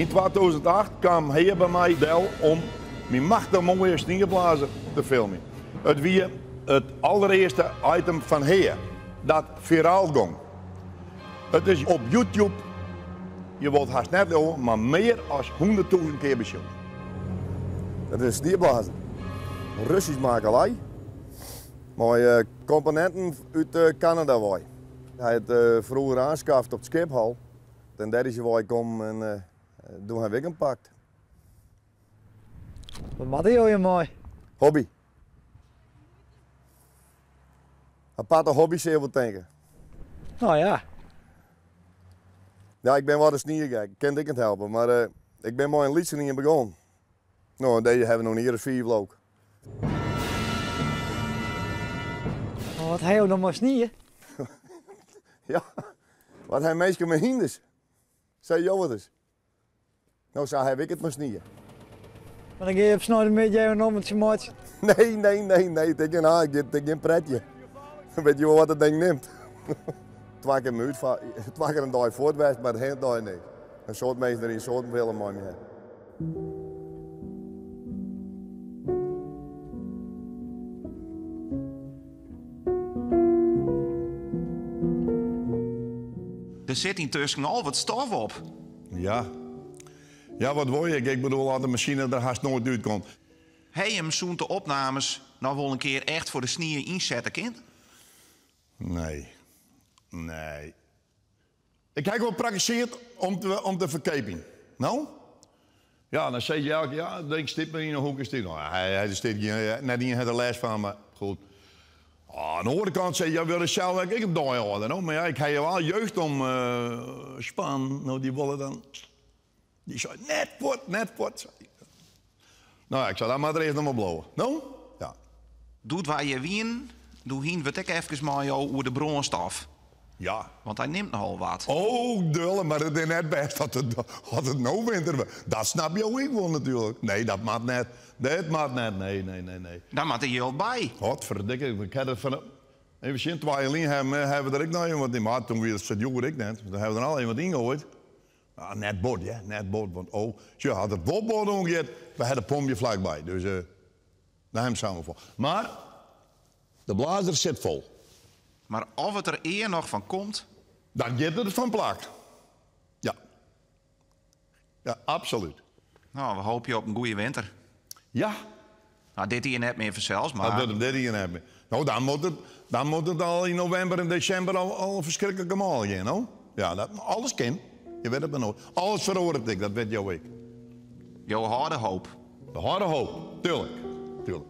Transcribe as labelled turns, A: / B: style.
A: Yn 2008 kaam Hea by my del om myn machtich moaie snieblazer te filmjen. It wie it alderearste item fan Hea dat firaal gong. It is op YouTube, je wollt hast net leauwe, mar mear as 100.000 kear besjoen.
B: Dat is in snieblazer. Russysk makelij. Mei komponenten út Kanada wei. Hy hat froeger oanskaft op it Skiphol. En dêr is hy wei kommen en doe ha ik him pakt.
C: Wat moatte jo hjir mei?
B: Hobby. Aparte hobby sil je wol tinke.
C: Nou ja.
B: Ja, ik bin wat in sniegek. Ik kin it ek net helpe, mar ik bin mei in lytsen ien begûn. No, en dizze hawwe we no in jier as fiif leau ik.
C: Mar wat ha jo dan mei snie?
B: Ja, wat ha minsken mei hynders? Sei jo it ris. No, sa haw ik it mei snie.
C: Mar dan gean je op sneintemiddei even in ommetsje meitsjen?
B: Nee, nee, nee, nee, it is gjin haak, it is gjin pretje. Wit je wol wat it ding nimt? Twa kear in twa kear in dei fuort west, mar de hiele dei niks. In soad minsken der in soad wille mei my ha.
D: Der sit yntusken al wat stof op.
A: Ja. Ja, wat wol je? Ik bedoel, as de masine der hast noait útkomt.
D: Ha je him sûnt de opnames noch wol in kear echt foar de snie ynsette kind?
A: Nee. Nee. Ik ha wol prakkeseard om te, om te ferkeapjen. No? Ja, dan sizze je elke ja, it ding stiet mar yn 'e hoeke. Stiet. No, hy, hy stiet gjin, net ien hat der lêst fan, mar goed. Oan de oare kant sizze je, wurde sels ek in dei âlder, no? Mar ja, ik ha al jeugd om span, no, dy wolle dan. Dy sei, net fuort, net fuort. No ja, ik sei, dan moat er earst noch mar bliuwe. No? Ja.
D: Doe't wy hjir wienen, doe hienen we it ek efkes mei jo oer de brânstof.
A: Ja.
D: Want hy nimt nochal wat.
A: Oh, dulle, mar it is net bêst dat it, as it no winter wurdt. Dat snap jo ek wol natuerlik. Nee, dat moat net. Dat moat net. Nee, nee, nee, nee.
D: Dan moat der jild by.
A: Godferdikke, ik ha dat fan. Even sjen, twa jier lyn hawwe we der ek noch even wat yn. Mar toen wie it sa djoer ek net. Toen hawwe we der al even wat yngoaid. Ah, net bot, hear, net bot. Want oh, sjoch, as it wol bot oangiet, we ha de pomp hjir flakby. Dus uh, dêr ha 'm samen fol. Mar de blazer sit fol.
D: Mar of it der ea noch fan komt?
A: Dan giet it fan plak. Ja. Ja, absolút.
D: No, we hoopje op in goede winter.
A: Ja.
D: No, dit jier net mear fansels, mar...
A: Dat wurdt him dit jier net mear. No, dan moat it, dan moat it al yn novimber en desimber al, al ferskriklik mâl gean, no. Ja, dat, alles kin. Je wit it mar noait. Alles feroaret ek, dat wit jo ek.
D: Jo hâlde hoop.
A: We hâlde hoop, tuurlijk. Tuurlijk.